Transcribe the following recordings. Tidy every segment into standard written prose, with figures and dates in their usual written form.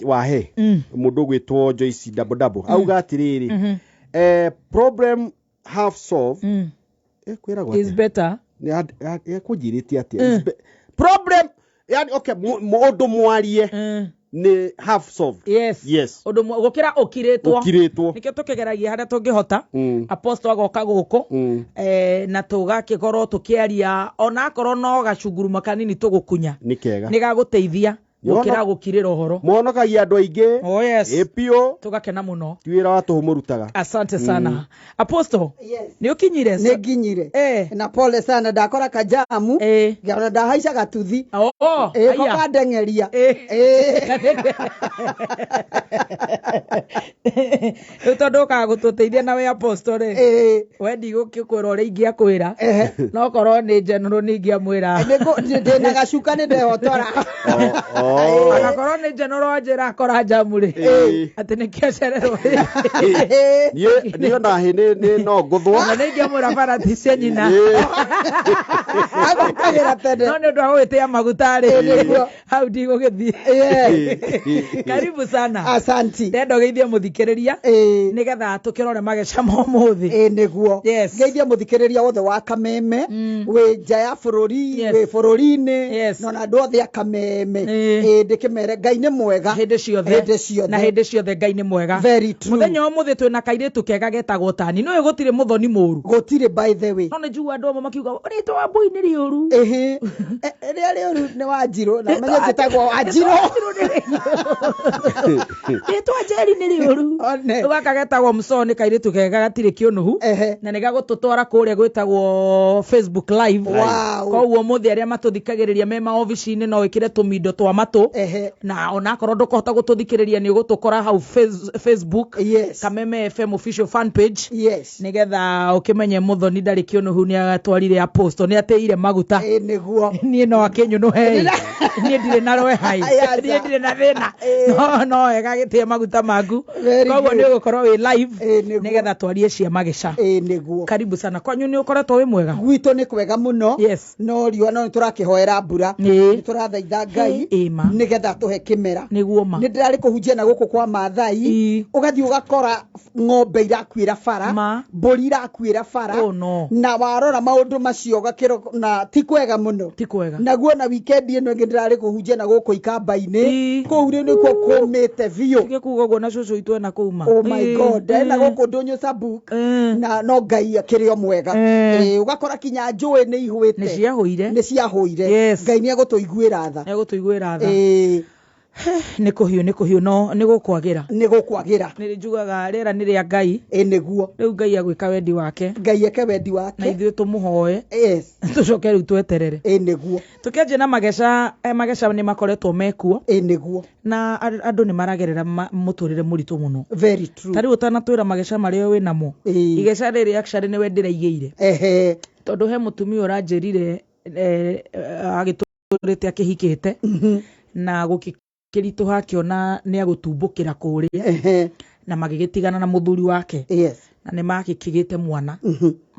Wahe mũndũ ũgwĩtwo Joyce Double Double auga atĩrĩrĩ, problem half solved kwĩragwo is atĩa? Better. Ekũnjĩrĩte atĩa? Is problem, yani okay, ũndũ mwarie nĩ half solved. Yes. Ũndũ gũkĩra ũkirĩtwo. Ũkirĩtwo. Nĩkĩo tũkĩgeragia harĩa tũngĩhota. Apostle agoka gũkũ na tũgakĩkorwo tũkĩaria, ona akorwo no gacunguruma kanini tũgũkunya, Nĩ kega. Nĩ gagũteithia gũkĩra gũkirĩra ũhoro. Mwonokagia andũ aingĩ. Oh yes. Ĩ biũ. Tũgakena mũno. Ti wĩra wa tũhũ mũrutaga. Asante sana, Apostle. Yes. Nĩ ũkinyire? Nĩ nginyire. Na pole sana, ndakora kajamu. Ona ndahaica gatuthi. Oh, ko aya. Kandengeria. Rĩu tondũ ũkaga gũtũteithia na wĩ apostle rĩ, we ndigũkĩkwĩra ũrĩa ingĩakwĩra, no korwo nĩ general nĩ ingĩamwĩra. Ndĩna gacuka, nĩ ndehotora. Oh. Agakorwo nĩ general wanjĩra akora jamu rĩ, atĩ nĩkĩo acererwo. Niĩ ona hĩ nĩ no ngũthwo. Ona nĩ ingĩamwĩra bara ti cia nyina. Agũkagĩra tene. No nĩ ũndũ wa gũgĩtĩa maguta rĩ, Nĩguo. Hau ndigũgĩthiĩ. Karibu sana. Asanti. Ndenda ũgeithie mũthikĩrĩria nĩgetha tũkĩrore mageca ma ũmũthĩ. Ĩ nĩguo. Ngeithie mũthikĩrĩria wothe wa Kameme, wĩ nja ya bũrũri, wĩ bũrũri-inĩ, na ona andũ othe a Kameme. Ĩ ndĩkĩmere Ngai nĩ mwega hĩndĩ ciothe. Hĩndĩ ciothe. Na hĩndĩ ciothe Ngai nĩ mwega. Very true. Mũthenya wa ũmũthĩ twĩna kairĩtu kega getagwo Tani. Nĩũĩ gũtirĩ mũthoni mũru? Gũtirĩ, by the way. No nĩ njigua andũ amwe makiuga rĩtwa Wambui nĩ rĩũru. Ĩhĩ. Rĩrĩa rĩũru nĩ Wanjirũ, na menye njĩtagwo Wanjirũ. Rĩtwa Njeri nĩ rĩũru. One. Rĩu gaka getagwo Msoo nĩ kairĩtu kega gatirĩ kĩũnũhu na nĩ gagũtũtwara kũrĩa gwĩtagwo Facebook Live. Koguo ũmũthĩ arĩa matũthikagĩrĩria me maobici-inĩ no wĩkĩre tũmindo twa matũ, na onakorwo ndũkũhota gũtũthikĩrĩria, nĩ ũgũtũkora hau Facebook, Kameme FM official fan page, nĩgetha ũkĩmenye mũthoni ndarĩ kĩũnũhu, nĩ atwarire apostle, nĩ atĩire maguta. Ĩ nĩguo. Niĩ no akĩnyũnũhe, niĩ ndirĩ na rwehai. Aya, niĩ ndirĩ na thĩna. No wega gĩtĩe maguta maku. Very Koguo good. nĩ ũgũkorwo wĩ live Ĩ nĩguo. nĩgetha twarie cia mageca. Ĩ nĩguo. Karibu sana. Kwanyu nĩ ũkoretwo wĩ mwega? Gwitũ nĩ kwega mũno. No riũa, no nĩ tũrakĩhoera mbura. Nĩ tũrathaitha Ngai Ĩ ma. nĩgetha tũhe kĩmera. Nĩguo ma. Nĩ ndĩrarĩ kũhunjia na gũkũ kwa Maathai, ũgathiĩ ũgakora ng'ombe irakuĩra bara, Ma. mbũri irakuĩra bara. Oh, no. Na warora maũndũ macio ũgakĩro na ti kwega mũno. Ti kwega. Naguo na weekend ĩno ĩngĩ ndĩrarĩ kũhunjia na gũkũ Ikamba-inĩ, kũu rĩu nĩkuo kũmĩte biũ. Tige kuga ũguo na cũcũ witũ ena kũu ma. Oh my God, ena gũkũ ndũnyũ Sabuk, na no Ngai akĩrĩ o mwega. Ĩ, ũgakora kinya njũĩ nĩ ihũĩte. Nĩ ciahũire. Nĩ ciahũire. Ngai nĩ egũtũiguĩra tha. Nĩ egũtũiguĩra tha. Ĩ. Nĩ kũhiũ, nĩ kũhiũ, no nĩ gũkwagĩra. Nĩ gũkwagĩra. Nĩ njugaga rĩera nĩ rĩa Ngai. Ĩ nĩguo. Rĩu Ngai agwĩka wendi wake. Ngai eke wendi wake. Na ithuĩ tũmũhoe. Tũcoke rĩu tweterere. Ĩ nĩguo. Tũkĩanjia na mageca, mageca nĩ makoretwo mekuo. Ĩ nĩguo. Na andũ nĩ maragerera mũtũrĩre mũritũ mũno. Very true. Ta rĩu ũtanatwĩra mageca marĩa wĩ namo, igeca rĩrĩ actually nĩwe ndĩraigĩire. Tondũ he mũtumia ũranjĩrire, agĩtũrĩte akĩhikĩte na gũkĩritũha, akĩona nĩ agũtumbũkĩra kũrĩa, na magĩgĩtigana na mũthuri wake. Na nĩ makĩkĩgĩte mwana.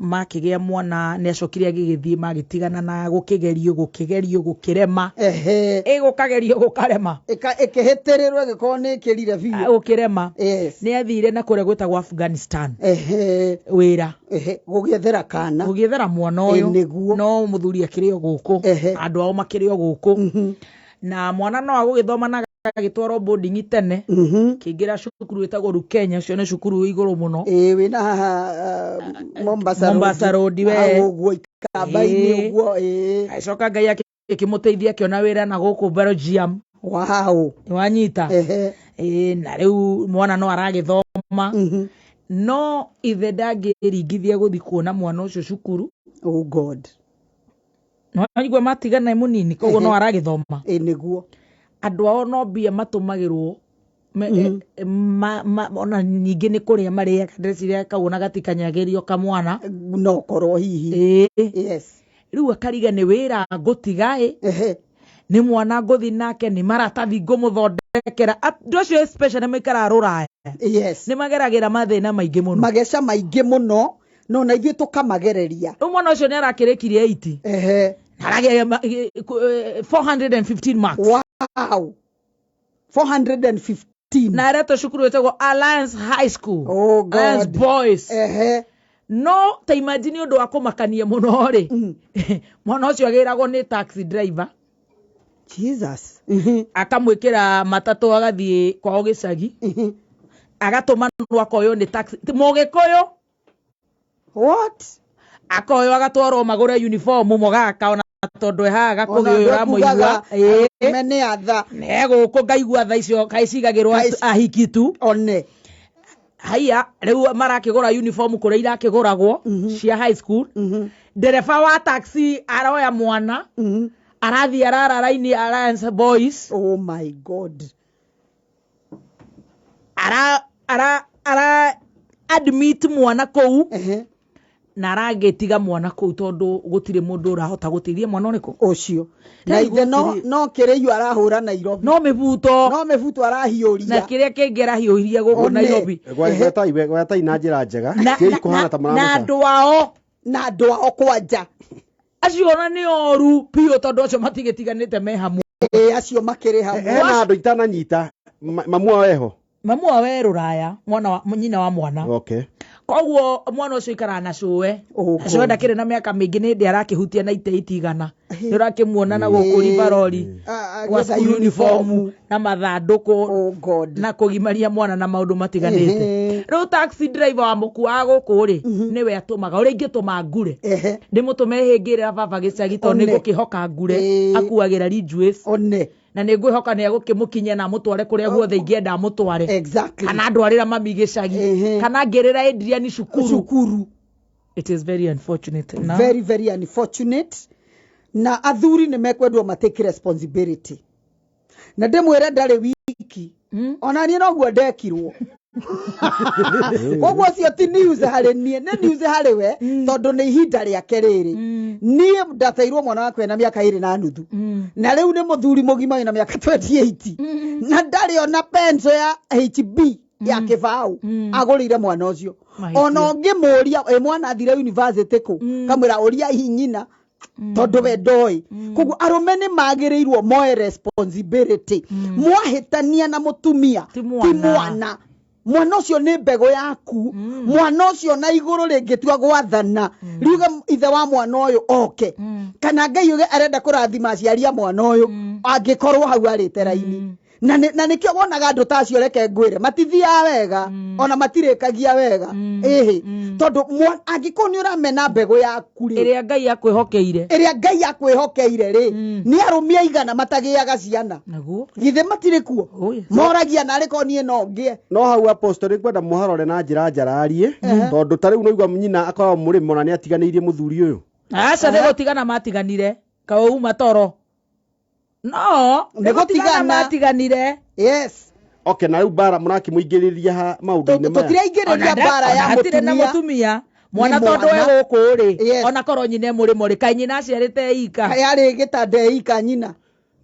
Makĩgĩa mwana, nĩ acokire agĩgĩthiĩ, magĩtigana na gũkĩgerio, gũkĩgerio gũkĩrema. Ĩ gũkagerio gũkarema. Ĩkĩhĩtĩrĩrwo, ĩgĩkorwo nĩ ĩkĩrire biũ. Gũkĩrema. Nĩ athire na kũrĩa gwĩtagwo Afghanistan wĩra. Gũgĩethera kana. Gũgĩethera mwana ũyũ. Ĩ nĩguo. No mũthuri akĩrĩ o gũkũ. Andũ ao makĩrĩ o gũkũ, na mwana no agũgĩthoma na agĩtwarwo boarding tene, kĩingĩra cukuru ĩtagwo Rukenya. Ũcio nĩ cukuru wĩ igũrũ mũno. Ĩ wĩna haha Mombasa. Mombasa Road we. Hau ũguo Ikamba-inĩ. Ũguo ĩ. Agĩcoka Ngai akĩmũteithia akĩona wĩra na gũkũ Belgium. Nĩwanyita? Ĩ, na rĩu mwana no aragĩthoma, no ithe ndangĩringithia gũthiĩ kuona mwana ũcio cukuru. Oh God. Nĩwaigua, matigana e mũnini, koguo no aragĩthoma. Ĩ nĩguo. Andũ ao no mbia matũmagĩrwo ona ningĩ nĩ kũrĩa marĩaga, ndĩreciria kau ona gatikanyagĩrio kamwana. No korwo hihi. Ĩĩ. Rĩu akariga nĩ wĩra ngũtiga ĩ, nĩ mwana ngũthi nake, nĩ maratathi ngũmũthondekera. Andũ acio especially maikaraga rũraya, nĩ mageragĩra mathĩna maingĩ mũno. Mageca maingĩ mũno, no na ithuĩ tũkamagereria. Rĩu mwana ũcio nĩ arakĩrĩkirie 80 na aragĩa 415 marks. Wow. 415. Na aretwo cukuru ĩtagwo Alliance High School. Oh God. Alliance Boys. Ehe. No ta imagine ũndũ wa kũmakania mũno rĩ. Mwana ũcio agĩragwo nĩ taxi driver. Jesus. Akamwĩkĩra matatũ agathiĩ kwao gĩcagi. Agatũmanwo akoywo nĩ taxi. Mũgĩkũyũ. What? Akoywo agatwarwo magũre uniform mũgaka ona tondũ ehaga gakũgĩũyũ ũramũigua. Ĩĩ. Nĩ atha. Nĩ gũkũ ngaigua tha icio kaĩ cigagĩrwo ahiki tu. One. Haiya rĩu marakĩgũra uniform kũrĩa irakĩgũragwo cia high school. Ndereba wa taxi aroya mwana. Arathiĩ arara raini Alliance Boys. Oh my God. Ara admit mwana kũu. Na aragĩtiga mwana kũu tondũ gũtirĩ mũndũ ũrahota gũteithia mwana ũrĩkũ ũcio. Na ithe no kĩrĩiyo arahũra Nairobi. No mĩbuto. No mĩbuto arahiũria. Na kĩrĩa kĩngĩ arahiũria gũkũ Nairobi. Gwetai na njĩra njega. Kĩi kũhana ta mũramũca. Na andũ ao. Na andũ ao kwanja. Acio ona nĩ oru biũ tondũ acio matigĩtiganĩte me hamwe. Ĩĩ acio makĩrĩ hamwe. Hena andũ itananyita. Mamu wao eho. Mamu wao e rũraya, mwana wa nyina wa mwana. Okay. Koguo mwana ũcio ikaraga na cũwe. Cũwe ndakĩrĩ na mĩaka mĩingĩ nĩ hĩndĩ arakĩhutia na ite itigana. Nĩ ũrakĩmuona na gũkũ Rivaroli. Gwa school uniform na mathandũkũ. Oh God. Na kũgimaria mwana na maũndũ matiganĩte. Rĩu taxi driver wa mũkuaga gũkũ rĩ, nĩwe atũmaga. Ũrĩa ingĩtũma ngure. Ndĩmũtũme hĩngĩrĩra baba gĩcagi tondũ nĩngũkĩhoka ngure. Akuagĩra Ridgeways. One. Na nĩngwĩhoka nĩ egũkĩmũkinyia na amũtware kũrĩa guothe ingĩenda amũtware. Exactly. Kana ndwarĩra mami gĩcagi. Kana ngĩrĩra Adrian cukuru. It is very unfortunate. Now. Very, very unfortunate. Na athuri nĩ mekwendwo matake responsibility. Na ndĩmwĩre ndarĩ wiki. Ona niĩ noguo ndekirwo. Koguo ũcio ti news harĩ niĩ, nĩ news harĩ we tondũ nĩ ihinda rĩake rĩrĩ. Niĩ ndateirwo mwana wakwa ena mĩaka 2.5. Na rĩu nĩ mũthuri mũgima wĩna mĩaka 28. Na ndarĩ ona pencil ya HB ya kĩbaũ agũrĩire mwana ũcio. Ona ũngĩmũria ĩ mwana athire university kũ, kamwĩra ũria hinyina tondũ we ndoĩ. Koguo arũme nĩ magĩrĩirwo moe responsibility. Mwahĩtania na mũtumia ti mwana. Mwana ũcio nĩ mbegũ yaku. Mwana ũcio na igũrũ rĩngĩtua gwathana riuge ithe wa mwana ũyũ oke. Kana Ngai uge arenda kũrathima aciari a mwana ũyũ angĩkorwo hau arĩte raini. Na nĩkĩo wonaga andũ ta acio reke ngwĩre matithiaga wega ona matirĩkagia wega. Ĩhĩ tondũ angĩkorwo nĩ ũramena mbegũ yaku rĩ, ĩrĩa Ngai akwĩhokeire, ĩrĩa Ngai akwĩhokeire rĩ, nĩ arũme aigana matagĩaga ciana. Naguo githĩ matirĩ kuo moragia narĩ korwo niĩ no ngĩe. No hau apostol ngwenda mũharore na njĩra njararie tondũ ta rĩu noigua nyina akoragwo mũrĩmo na nĩ atiganĩirie mũthuri ũyũ. Aca nĩ gũtigana matiganire kauma toro. No, nĩ gũtigana matiganire. Yes. Okay, na rĩu bara mũrakĩmũingĩrĩria ha maũndũ-inĩ maya. Tũtiraingĩrĩria bara ya mũtumia. Na mũtumia. Mwana tondũ e gũkũ rĩ, ona korwo nyina e mũrĩmo rĩ, kaĩ nyina aciarĩte ika. Kaĩ arĩ gĩtanda ika nyina.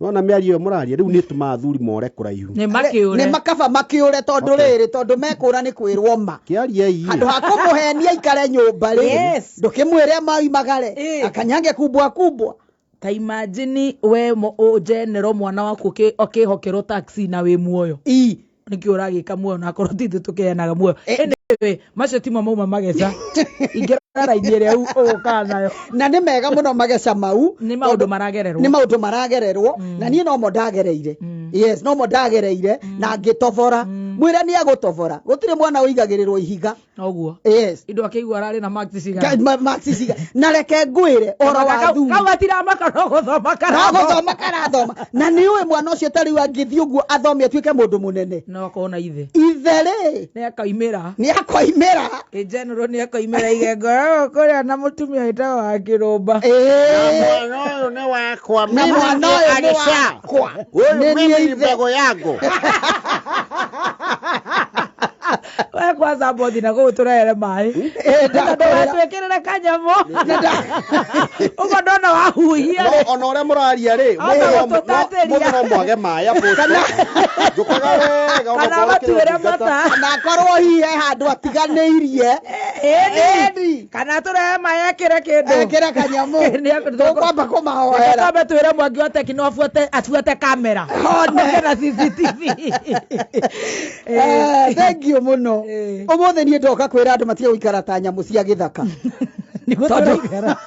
Nona mĩario ĩyo mũraria rĩu nĩ ĩtũmaga athuri more kũraihu. Nĩ makĩũre. Nĩ makaba makĩũre tondũ rĩrĩ, tondũ mekũra nĩ kwĩrwo ma. Kĩariei. Handũ ha kũmũhenia aikare nyũmba rĩ, ndũkĩmwĩre maimagare, akanyange kubwa kubwa. Ta imagine we general mwana waku ũkĩhokerwo taxi na wĩ muoyo. Nĩkĩo ũragĩka muoyo na akorwo ti ithuĩ tũkĩheanaga muoyo. Anyway, macio timo mauma mageca. Ingĩrora raini ĩrĩa ũgũkaga nayo. Na nĩ mega mũno mageca mau. Nĩ maũndũ maragererwo. Nĩ maũndũ maragererwo. Na niĩ nomo ndagereire. Yes, nomo ndagereire na ngĩtobora. Mwĩre nĩ agũtobora. Gũtirĩ mwana ũigagĩrĩrwo ihiga. Noguo. Yes. Indo akĩigua ararĩ na marks cigana. Marks cigana. Na reke ngwĩre ũhoro wa athuri. Kau gatiramaka no gũthoma karathoma. No gũthoma karathoma. Na nĩ ũĩ mwana ũcio ta rĩu angĩthiĩ ũguo athome atuĩke mũndũ mũnene. No akorwo na ithe. Ithe rĩ. Nĩ akoimĩra. Nĩ akoimĩra. Ĩ general nĩ akoimĩra igengo kũrĩa na mũtumia wĩtagwo wa Kĩrũmba. Na mwana ũyũ nĩ wakwa. Na mwana ũyũ nĩ wakwa. Ũyũ mimi mbegũ yangu. We kwanza mbothi na kũu tũrehere maĩ. Ndũgatwĩkĩrĩre kanyamũ. Ũguo ndona wahuhia rĩ. Ona ũrĩa mũraria rĩ, mũthĩ no mwage maĩ apostle. Njũkaga wega Kana matuĩre mata. Kana akorwo hihi he handũ atiganĩirie. Ĩni. Ĩni. Kana tũrehe maĩ ekĩre kĩndũ. Ekĩre kanyamũ. Tũkwamba kũmahoera. Twambe twĩre Mwangi wa Tekino abuate kamera. One. Oke na CCTV. Thank you mũno. Ũmũthĩ niĩ ndoka kwĩra andũ matige gũikara ta nyamũ cia gĩthaka. Nĩguo Tondũ- tũraikara.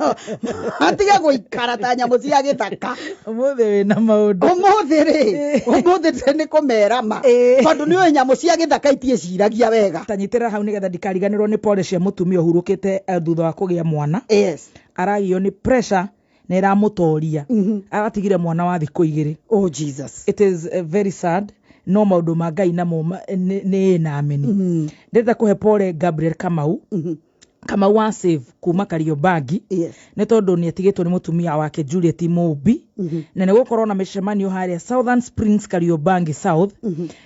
Matige gũikara ta nyamũ cia gĩthaka. Ũmũthĩ wĩna maũndũ. Ũmũthĩ rĩ, ũmũthĩ nĩ kũmera ma. Tondũ nĩ ũĩ nyamũ cia gĩthaka itiĩciragia wega. Tanyitĩrĩra hau nĩgetha ndikariganĩrwo nĩ pole cia mũtumia ũhurũkĩte thutha wa kũgĩa mwana. Yes. Aragio nĩ pressure na ĩramũtoria. Aratigire mwana wa thikũ igĩrĩ. Oh Jesus. It is very sad. No maũndũ ma Ngai namo nĩ ĩ na ameni. Ndĩrenda kũhe pole Gabriel Kamau. Kamau wa Save kuma Kariobangi. Yes. Nĩ tondũ nĩ atigĩtwo nĩ mũtumia wake Juliet Mũmbi. Na nĩ gũkorwo na mĩcemanio harĩa Southern Springs Kariobangi South.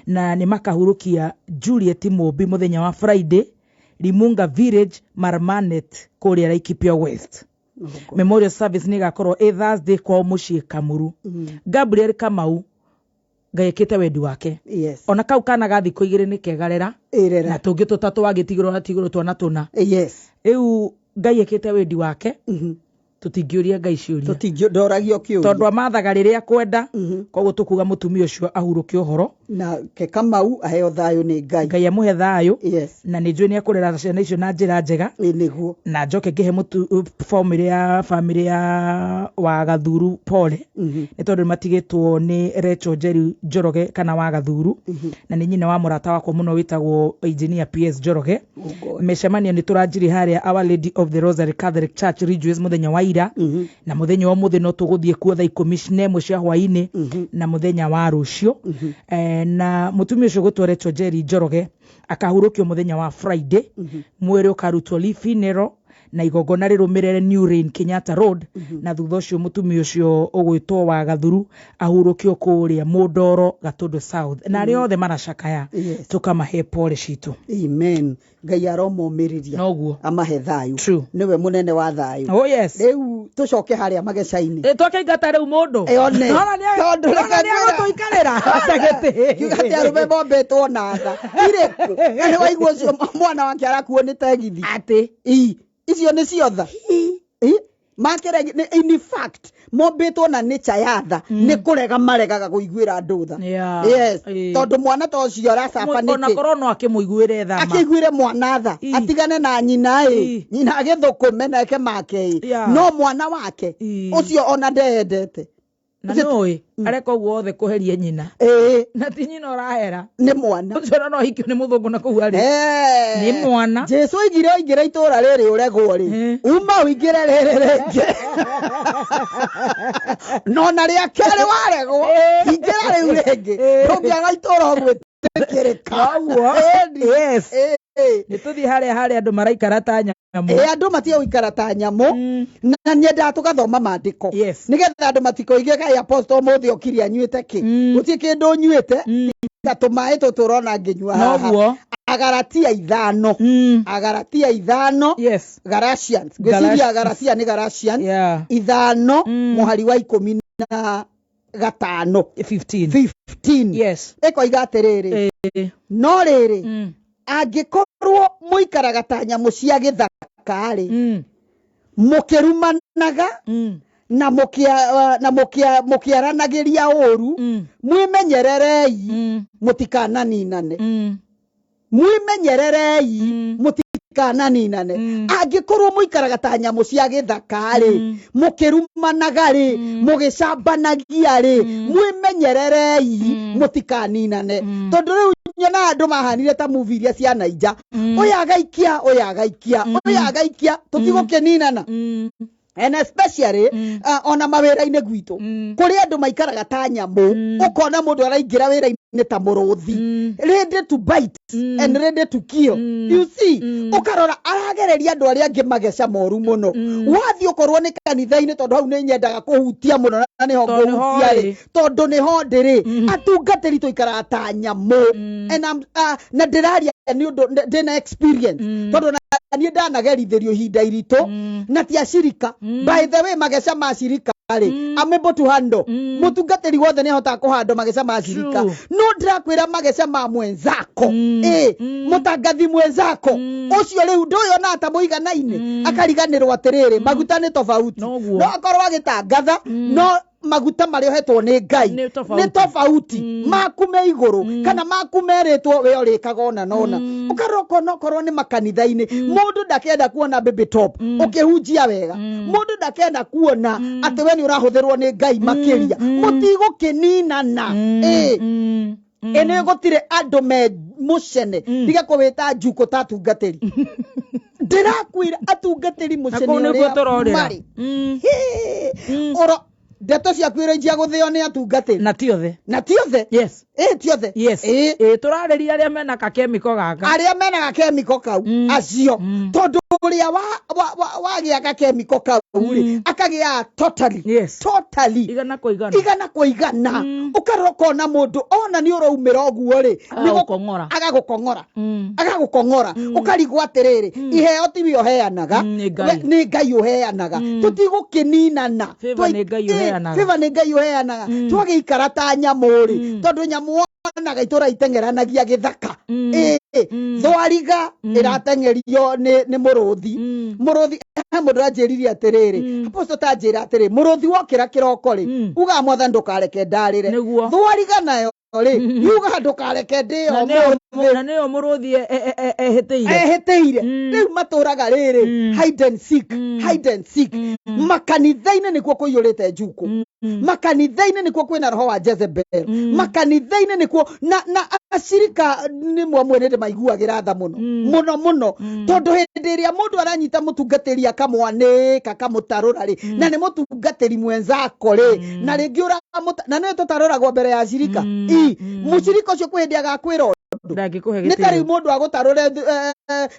Na nĩ makahurũkia Juliet Mũmbi mũthenya wa Friday Limunga Village Marmanet kũrĩa Laikipia West. Memorial service nĩ ĩgakorwo ĩ Thursday kwao mũciĩ Kamuru. Gabriel Kamau Ngai ekĩte wendi wake. Yes. Ona kau kana ga thikũ igĩrĩ nĩ kegarera. Ĩrera. Na tũngĩ tũtatũ wagĩtigĩrwo atigĩrwo twana tũna. Yes. Rĩu Ngai ekĩte wendi wake. Tũtingĩũria Ngai ciũria. Tũtingĩndoragio kĩũria. Tondũ amathaga rĩrĩa akwenda. Koguo tũkuga mũtumia ũcio ahurũke ũhoro. Na ke Kamau aheo thayũ nĩ Ngai. Ngai amũhe thayũ. Yes. Na nĩ njũĩ nĩ ekũrera ciana icio na njĩra njega. Ĩ nĩguo. Na njoke ngĩhe mũtu famĩlĩ ya wa Gathuru pole. Nĩ tondũ nĩ matigĩtwo nĩ Rachel Njeri Njoroge kana wa Gathuru. Na nĩ nyina wa mũrata wakwa mũno wĩtagwo Engineer PS Njoroge. Oh God. Mĩcemanio nĩ tũranjirie harĩa Our Lady of the Rosary Catholic Church Ridgeways mũthenya wa ira. Na mũthenya wa ũmũthĩ no tũgũthiĩ kuo thaa ikũmi na ĩmwe cia hwaĩ-inĩ na mũthenya wa rũciũ. Na mũtumia ũcio ũgwĩtwo Rachel Njeri Njoroge akahurũkio mũthenya wa Friday. Mwĩrĩ ũkarutwo Lee Funeral na igongona rĩrũmĩrĩre New Rain Kenyatta Road. Na thutha ũcio mũtumia ũcio ũgwĩtwo wa Gathuru ahurũkio kũrĩa Mũndoro Gatũndũ South. Na arĩa othe maracakaya Yes. tũkamahe pole citũ. Amen. Ngai aromomĩrĩria. Noguo. Amahe thayũ. True. Nĩwe mũnene wa thayũ. Oh yes. Rĩu tũcoke harĩa mageca-inĩ. Twakĩingata rĩu mũndũ. One. Nona nĩ Tondũ nona reke nĩ ngwĩre. agũtũikarĩra. Gĩtĩ. Kiuga atĩ arũme mombĩtwo na tha. Irĩkũ? Na nĩ waigua ũcio mwana wake arakuo nĩ tegithi. Atĩ. Ii. Icio nĩ cio tha. Ii. Makĩregi, in fact, mombĩtwo na nature ya tha. Nĩ kũrega maregaga kũiguĩra andũ tha. Yeah. Yes. Ii. Tondũ mwana ta ũcio aracaba Ona nĩkĩ? korwo no akĩmũiguĩre tha ma. Akĩiguĩre mwana tha. Ii. Atigane na nyina ĩ. Ii. Nyina agĩthũkũme na eke make ĩ. Yeah. No mwana wake Ii. ũcio ona ndeyendete. Na nĩũĩ areka ũguo wothe kũheria nyina. Ĩĩ. Na ti nyina ũrahera. Nĩ mwana. Ũcio ona no ahikio nĩ mũthũngũ na kũu arĩ. Nĩ mwana. Jesu oigire oingĩre itũra rĩrĩ ũregwo rĩ. Uma ũingĩre rĩrĩ rĩngĩ. No na rĩa kerĩ waregwo, ingĩra rĩu rĩngĩ. Ndũngĩaga itũra ũgwĩtĩkĩrĩka. Noguo. Ĩni. Yes. Ĩĩ. Nĩ tũthiĩ harĩa andũ maraikara ta nyamũ. Ĩ andũ matige gũikara ta nyamũ. Na nyendaga tũgathoma maandĩko. Yes. Nĩgetha andũ matikoige kaĩ apostle ũmũthĩ okire anyuĩte kĩ. Gũtirĩ kĩndũ nyuĩte. Ta tũmaĩ tũtũ ũrona ngĩnyua haha. Noguo. Agaratia 5. Agaratia 5. Yes. Galatians. Ngwĩciria Agaratia nĩ Galatians. Yeah. 5 mũhari wa 15. 15. 15. Yes. Ĩkoiga atĩrĩrĩ. No rĩrĩ, angĩkorwo mũikaraga ta nyamũ cia gĩthaka-rĩ, mũkĩrumanaga na mũkĩaranagĩria ũũru, mwĩmenyererei mũtikananinane. Mwĩmenyererei mũtikananinane. Angĩkorwo mũikaraga ta nyamũ cia gĩthaka-rĩ, mũkĩrumanaga-rĩ, mũgĩcambanagia-rĩ, mwĩmenyererei mũtikaninane. Tondũ rĩu nyonaga andũ mahanire ta movie iria cia Naija. Ũyũ agaikia, ũyũ agaikia, ũyũ agaikia, tũtigũkĩninana. And especially, ona mawĩra-inĩ gwitũ, kũrĩ andũ maikaraga ta nyamũ, ũkona mũndũ araingĩra wĩra-inĩ ta mũrũthi, ready to bite and ready to kill. You see, ũkarora aragereria andũ arĩa angĩ mageca moru mũno. Wathiĩ ũkorwo nĩ kanitha-inĩ, tondũ hau nĩ nyendaga kũhutia mũno na nĩho Tondũ nĩho ngũhutia rĩ, rĩ. tondũ nĩho ndĩrĩ. Atungatĩri tũikaraga ta nyamũ. And I'm, na ndĩraria nĩ ũndũ ndĩna experience. Tondũ na niĩ ndanagerithĩrio ihinda iritũ, na ti acirika. By the way, mageca ma acirika. Rĩ, I'm able to handle. Mũtungatĩri wothe nĩ ahotaga kũhandle mageca ma cirika. No ndĩrakwĩra mageca ma mwenzako, ĩ mũtangathi mwenzako ũcio rĩu ndũyũ ona ta mũiganaine, akariganĩrwo atĩrĩrĩ, maguta nĩ tofauti. Noguo. No akorwo agĩtangatha, no maguta marĩa ũhetwo nĩ Ngai Nĩ tofauti. Nĩ tofauti. Maku me igũrũ kana maku merĩtwo we ũrĩkaga ona nona. Ũkarora ũkona okorwo nĩ makanitha-inĩ, mũndũ ndakenda kuona baby top ũkĩhunjia wega, mũndũ ndakenda kuona atĩ we nĩ ũrahũthĩrwo nĩ Ngai makĩria. Mũtigũkĩninana, ĩ ĩ nĩ gũtirĩ andũ me mũcene tiga kũwĩta njukũ ta atungatĩri. Ndĩrakwĩra atungatĩri Na mũcene kũu nĩkuo ũrĩa tũrorĩra. marĩ. Hĩ, oro ndeto ciaku iroinjia gũthĩo nĩ atungatĩri. Na ti othe. Na ti othe. Yes. Ĩ ti othe. Yes. Ĩ. Ĩ, tũrarĩria arĩa mena kakemiko gaka. Arĩa mena gakemiko kau, acio, tondũ ũrĩa wagĩa gakemiko kau rĩ, akagĩa totally. Totally. Igana kwa igana. Igana kwa igana. Ũkarora ũkona mũndũ ona nĩ ũraumĩra ũguo rĩ, Agagũkong'ora. Agagũkong'ora. Agagũkong'ora. Ũkarigwo atĩrĩrĩ, iheo tiwe ũheanaga, Nĩ Ngai. Nĩ Ngai ũheanaga. Tũtigũkĩninana. Favor nĩ Ngai ũheanaga. Favor nĩ Ngai ũheanaga. Twagĩikara ta nyamũ rĩ, tondũ nyamũ wonaga itũra iteng'eranagia gĩthaka. Ĩ thwariga ĩrateng'erio nĩ mũrũthi. Mũrũthi, he mũndũ anjĩririe atĩrĩrĩ, apostle, ta njĩra atĩrĩ, mũrũthi wokĩra kĩroko rĩ, ugaga, "Mwathani, ndũkareke ndarĩre." Nĩguo. Thwariga nayo rĩ, yugaga, "Ndũkareke ndĩo Na nĩyo ũmũthĩ." Na nĩyo mũrũthi ehĩtĩire. Ehĩtĩire. Rĩu matũraga rĩrĩ, hide and seek, hide and seek. Makanitha-inĩ nĩkuo kũiyũrĩte njukũ, makanitha-inĩ nĩkuo kwĩna roho wa Jezebel, makanitha-inĩ nĩkuo na acirika nĩ mwamwe nĩ ndĩmaiguagĩra tha mũno mũno mũno, tondũ hĩndĩ ĩrĩa mũndũ aranyita mũtungatĩri akamwanĩka akamũtarũra rĩ, na nĩ mũtungatĩri mwenzako rĩ, na rĩngĩ ũramũta na nĩ tũtarũragwo mbere ya cirika i mũcirika ũcio kwĩ hĩndĩ agakwĩra ũndũ. Ndangĩkũhe Nĩ ta rĩu gĩtĩo. Mũndũ agũtarũre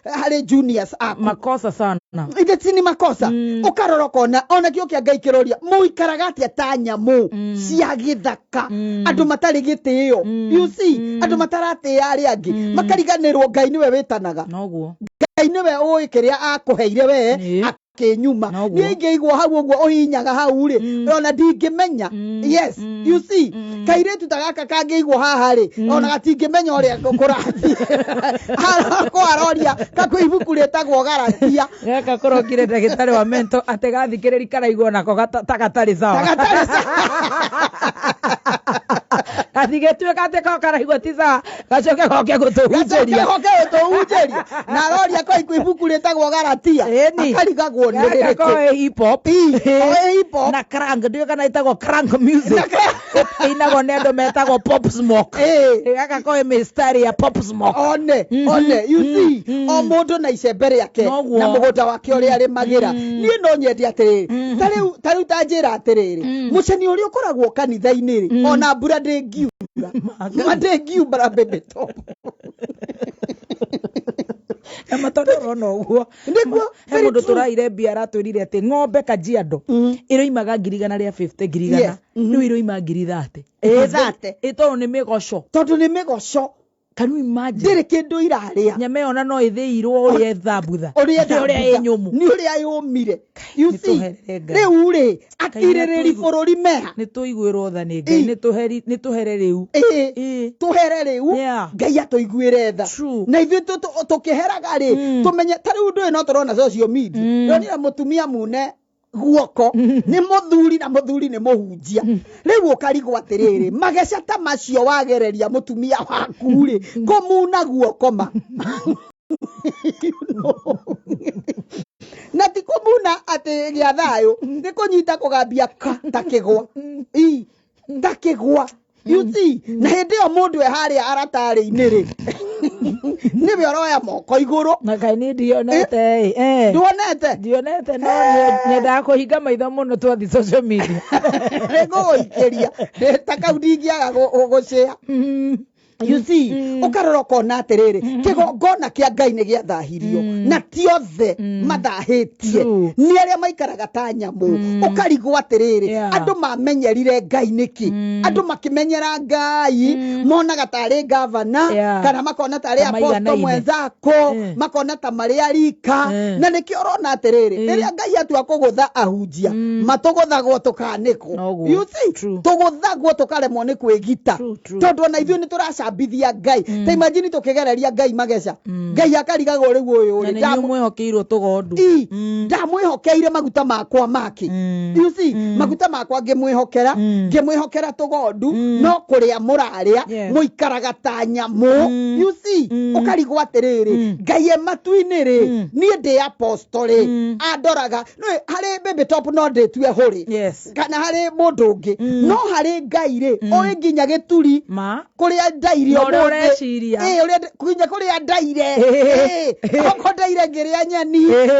harĩ juniors aku. Makosa sana. Ithe ti ni makosa. Ũkarora ũkona ona kĩo kĩa Ngai kĩroria mũikaraga atĩa ta nyamũ cia gĩthaka, andũ matarĩ gĩtĩo, you see, andũ mataratĩĩa arĩa angĩ, makariganĩrwo Ngai nĩwe wĩtanaga. Noguo. Ngai nĩwe ũĩ kĩrĩa akũheire we akĩnyuma. Noguo. Niĩ ingĩigwo hau ũguo ũhinyaga hau rĩ, ona ndingĩmenya. Yes, you see, kairĩtu ta gaka kangĩigwo haha rĩ, ona gatingĩmenya ũrĩa kũrathiĩ ko aroria kakwĩ ibuku rĩtagwo Garatia. Gaka kũrokire ndagĩtarĩ wa mento atĩ gathikĩrĩri karaigwo nako ta gatarĩ sawa. Ta gatarĩ. Gatigĩtuĩka atĩ ko karaigwo ti sawa, gacoke goke gũtũhunjĩria. Gacoke gũtũhunjĩria na aroria ko iku ibuku rĩtagwo Garatia. Ĩni. Akarigagwo nĩ Gaka rĩrĩkũ. koĩ hip hop. Koĩ hip hop. Na crank, ndiũĩ kana ĩtagwo crank music, ĩinagwo nĩ andũ metagwo Pop Smoke. Gaka koĩ mistari ya Pop Smoke. One one, you see, o mũndũ na icembe rĩake Noguo. na mũgũnda wake ũrĩa arĩmagĩra. Niĩ no nyende atĩrĩrĩ, ta rĩu ta njĩra atĩrĩrĩ, mũceni ũrĩa ũkoragwo kanitha-inĩ rĩ, ona mbura ndĩngiura, ma ndĩngiumbara baby top. Na matondũ ũrona ũguo. Nĩguo. He mũndũ tũraire mbia aratwĩrire atĩ ng'ombe Kajiado ĩroimaga 150,000, 100,000. Rĩu iroima 30,000. Ĩ, 30. Ĩ, tondũ nĩ mĩgoco. Tondũ nĩ mĩgoco. Can you imagine? Ndĩrĩ kĩndũ irarĩa. Nyama ĩyo ona no ĩthĩirwo ũrĩa ĩthambutha. Ũrĩa Ũrĩa ĩ nyũmũ. Nĩ ũrĩa yũmire, you see. Nĩtũherere Ngai. Rĩu rĩ, atirĩrĩri bũrũri meha. Nĩ tũiguĩrwo tha nĩ Ngai. Nĩ tũhere rĩu. Ĩ. Tũhere rĩu. Ngai atũiguĩre tha. True. Na ithuĩ tũkĩheraga rĩ, tũmenye ta rĩu ndũĩ no tũrona social media, ndonire mũtumia mune guoko nĩ mũthuri, na mũthuri nĩ mũhunjia. Rĩu ũkarigwo atĩrĩrĩ, mageca ta macio wagereria mũtumia waku rĩ, kũmuna guoko ma. You know. Na ti kũmuna atĩ gĩa thayũ, nĩ kũnyita kũgambia ka ta kĩgwa, i ta kĩgwa, you see. Na hĩndĩ ĩyo mũndũ e harĩa aratarĩ-inĩ rĩ, nĩwe ũroya moko igũrũ. Na kaĩ niĩ ndionete ĩ. Eh. Ndwonete? Ndionete, no nyendaga kũhinga maitho mũno twathi social media. Nĩngũgũikĩria. Ta kau ndingĩaga gũcĩa. You see, ũkarora ũkona atĩrĩrĩ, kĩgongona kĩa Ngai nĩ gĩathahirio, na ti othe mathahĩtie, nĩ arĩa maikaraga ta nyamũ. Ũkarigwo atĩrĩrĩ, andũ mamenyerire Ngai nĩkĩ? Andũ makĩmenyera Ngai monaga tarĩ gavana, kana makona tarĩ Ta apostle maiganaine. mwenzako, makona ta marĩ arika. Na nĩkĩo ũrona atĩrĩrĩ, rĩrĩa Ngai atua kũgũtha ahunjia, matũgũthagwo tũkanĩkwo. Noguo. You see, True. tũgũthagwo tũkaremwo nĩ kwĩgita, True, true. tondũ ona ithuĩ nĩ tũracambithia Ngai. Ta imagine tũkĩgereria Ngai mageca, Ngai akarigagwo rĩu ũyũ Na rĩ, nĩ inyuĩ mwĩhokeirwo tũgondu. I, ndamwĩhokeire maguta makwa make. You see, maguta makwa ngĩmwĩhokera, ngĩmwĩhokera tũgondu, no kũrĩa mũrarĩa, mũikaraga ta nyamũ. You see, ũkarigwo atĩrĩrĩ, Ngai e matu-inĩ rĩ, niĩ ndĩ apostle rĩ, andoraga. Nĩũĩ, harĩ baby top no ndĩtue hũrĩ, kana harĩ mũndũ ũngĩ, no harĩ Ngai rĩ, ũĩ nginya gĩturi Ma kũrĩa ndaire Na ũrĩa ũmũthĩ. ũreciria. Ĩ, ũrĩa nginya kũrĩa ndaire. Ĩ, okorwo ndaire ngĩrĩa nyeni,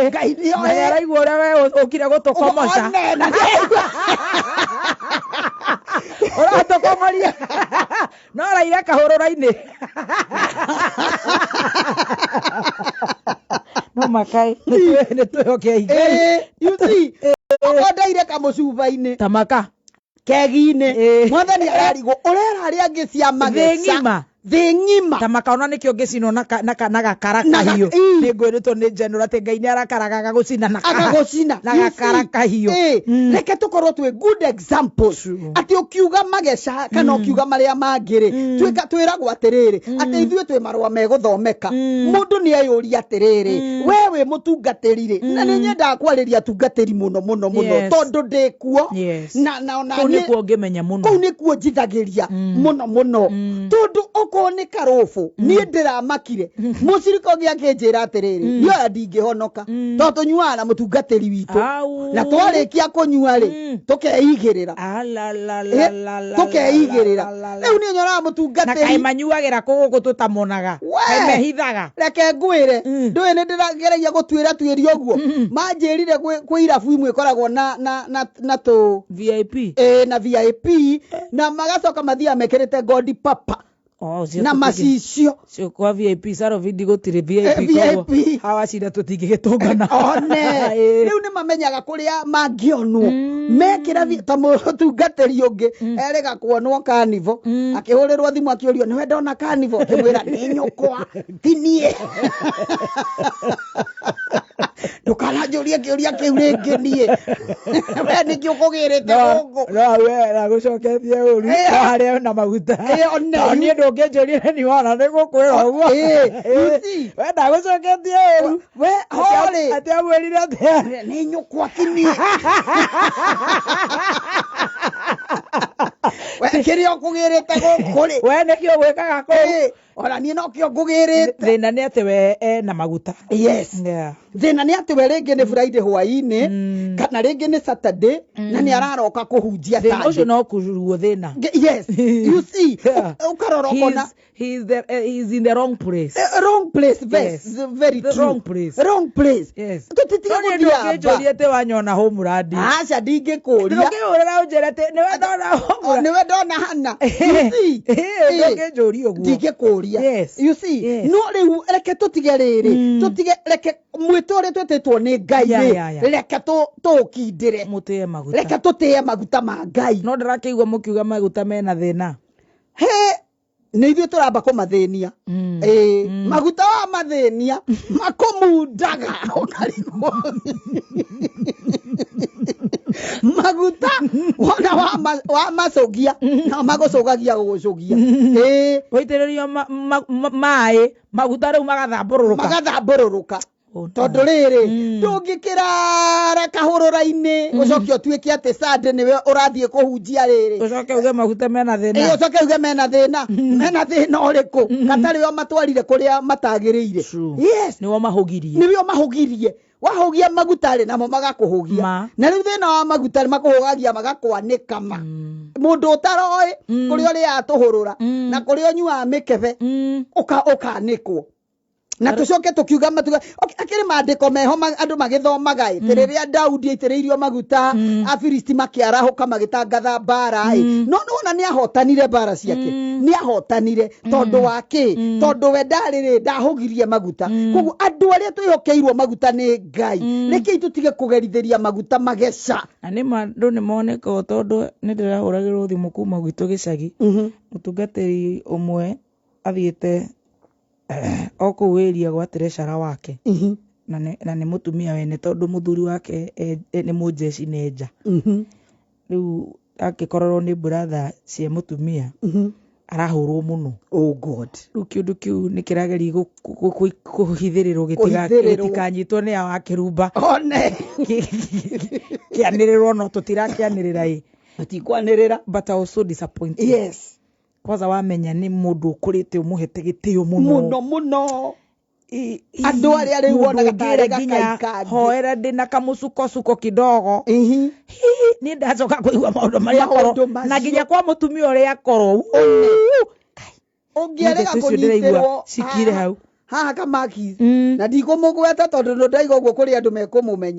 Ngai nĩoĩ. Na nĩaraigua ũrĩa we ũkire gũtũkomoca. One, na nĩaraigua. Ũratũkomoria. No ũraire kahũrũra-inĩ. No makai. Nĩ twĩhokei Ngai. Ĩ, you see, okorwo ndaire kamũcuba-inĩ, Tamaka. kegi-inĩ, mwathani ararigwo ũrera arĩa angĩ cia mageca. Thĩ ng'ima. Thĩ ng'ima. Ta makaona nĩkĩo ngĩcinwo na gakara Na kahiũ. ii. Nĩ ngwĩrĩtwo nĩ General atĩ Ngai nĩ arakaraga agagũcina na agagũcina. na You gakara see? kahiũ. Ĩ, reke tũkorwo twĩ good examples, atĩ ũkiuga mageca kana ũkiuga marĩa mangĩ rĩ, twĩka twĩragwo atĩrĩrĩ, atĩ ithuĩ twĩ marũa megũthomeka. Mũndũ nĩ eyũria atĩrĩrĩ, we wĩ mũtungatĩri rĩ, na nĩ nyendaga kwarĩria atungatĩri mũno mũno mũno, tondũ ndĩ kuo. Na ona Kũu niĩ- nĩkuo ngĩmenya mũno. Kũu nĩkuo njithagĩria mũno mũno, tondũ okorwo nĩ karũbũ, niĩ ndĩramakire mũcirika ũngĩ akĩnjĩra atĩrĩrĩ, niĩ oya ndingĩhonoka, tondũ tũnyuaga na mũtungatĩri witũ, Au. na twarĩkia kũnyua rĩ, tũkeigĩrĩra. Tũkeigĩrĩra. Alalalalalala. Rĩu niĩ nyonaga Na mũtungatĩri kaĩ manyuagĩra kũ gũkũ tũtamonaga? We! Kaĩ mehithaga? Reke ngwĩre, ndũĩ nĩ ndĩrageragia gũtuĩra tuĩria ũguo manjĩrire, kwĩ irabu imwe ikoragwo na tũ VIP. Ĩ, na VIP, na magacoka mathiaga mekĩrĩte godi papa Oh, ũcio na macicio. Cio kwa VIP Sarovidi gũtirĩ VIP. VIP. Koguo hawa cira tũtingĩgĩtũngana. One, rĩu nĩ mamenyaga kũrĩa mangĩonwo mekĩra ta mũtungatĩri ũngĩ erĩga kuonwo kanivo, akĩhũrĩrwo thimũ akĩũrio, nĩwe ndona kanivo? Akĩmwĩra, nĩ nyũkwa, ti niĩ, ndũkananjũrie kĩũria kĩu rĩngĩ, niĩ we nĩkĩ ũkũgĩrĩte gũkũ? No we nagũcoketie ũru, no harĩa na maguta. One, No niĩ ndũngĩnjũria nĩ wona nĩ gũkwĩra ũguo. You see? We ndagũcoketie ũru. We horĩ Atĩ amwĩrire atĩa? Nĩ nyũkwa, ti niĩ, we kĩrĩa ũkũgĩrĩte gũkũ rĩ? We nĩkĩ ũgwĩkaga kũu? Ona niĩ nokĩo ngũgĩrĩte. Thĩna nĩ atĩ we ena maguta. Yes. Thĩna nĩ atĩ we rĩngĩ nĩ Friday hwaĩ-inĩ, kana rĩngĩ nĩ Saturday, na nĩ araroka kũhunjia Thĩna ũcio Sunday. no kũruo thĩna. Yes, you see, ũkarora ũkona He's in the wrong place. Wrong place, very, very The true. wrong place. Wrong place. Tũtitige No niĩ gũthiĩ ndũngĩnjũria atĩ wanyona homeland. Aca, ndingĩkũria. Ndũngĩhũrĩra ũnjĩre atĩ nĩwe ndona homeland. Nĩwe ndona hana. You see? Ndũngĩnjũria ũguo. Ndingĩkũria. You see? No rĩu reke tũtige rĩrĩ, tũtige, reke mwĩto ũrĩa twĩtĩtwo nĩ Ngai rĩ, reke tũũkindĩre. Mũtĩe maguta. Reke tũtĩe maguta ma Ngai. No ndĩrakĩigua mũkiuga maguta mena thĩna. He, nĩ ithuĩ tũramba kũmathĩnia. Ĩĩ, maguta wa mathĩnia makũmundaga, ũkarigwo maguta wona wa macũgia nao magũcũgagia gũgũcũgia. Ĩĩ. Wĩitĩrĩrio maĩ, maguta rĩu magathambũrũrũka. Magathambũrũrũka, tondũ rĩrĩ, ndũngĩkĩrara kahũrũra-inĩ ũcoke ũtuĩke atĩ Sunday nĩwe ũrathiĩ kũhunjia rĩrĩ. Ũcoke uge maguta mena thĩna. Ĩ, ũcoke uge mena thĩna. Mena thĩna ũrĩkũ gatarĩ o matwarire kũrĩa matagĩrĩire? Yes. Nĩo mahũgirie. Nĩo mahũgirie. Wahũgia maguta rĩ, namo magakũhũgia. Na rĩu thĩna wa maguta nĩ makũhũgagia magakwanĩka ma mũndũ ũtaroĩ kũrĩa ũrĩaga tũhũrũra na kũrĩa ũnyuaga mĩkebe, ũkanĩkwo. Na tũcoke tũkiuga matuga, okay, akĩrĩ maandĩko meho andũ magĩthomaga ĩ, rĩrĩa Daudi aitĩrĩirio maguta, Afilisti makĩarahũka magĩtangatha mbara ĩ, no nĩwona nĩ ahotanire mbara ciake, nĩ ahotanire tondũ wa kĩ? Tondũ we ndarĩ rĩ, ndahũgirie maguta. Koguo andũ arĩa twĩhokeirwo maguta nĩ Ngai, rekei tũtige kũgerithĩria maguta mageca. Na nĩ ma andũ nĩ moneka tondũ nĩ ndĩrahũragĩrwo thimũ kuma gwitũ gĩcagi. Mũtungatĩri ũmwe athiĩte o kũu area gwa treasurer wake, na nĩ mũtumia wene, tondũ mũthuri wake nĩ mũnjeci nĩ nja. Rĩu akĩkorerwo nĩ brother cia mũtumia, arahũrwo mũno. Oh God. Rĩu kĩũndũ kĩu nĩ kĩrageria kũhithĩrĩrwo, Kũhithĩrĩrwo. gĩtikanyitwo nĩ awa kĩrumba. One. Kĩanĩrĩrwo, no tũtirakĩanĩrĩra ĩ. Tũtikwanĩrĩra. But I was so disappointed. Kwanza wamenya nĩ mũndũ ũkũrĩte ũmũhete gĩtĩo mũno. Mũno mũno. Andũ arĩa rĩu Mũndũ wonaga tarĩ ũngĩra nginya gakaika. Hoera ndĩna kamũcukocuko kidogo. Niĩ ndacoka kũigua maũndũ marĩa Maũndũ akorwo macio. Na nginya kwa mũtumia ũrĩa akorwo. Ũngĩarega Ndeto icio ndĩraigua kũnyitĩrwo cikire haha- hau. haha kamakis, na ndikũmũgweta tondũ ndaiga ũguo kũrĩ andũ mekũmũmenya.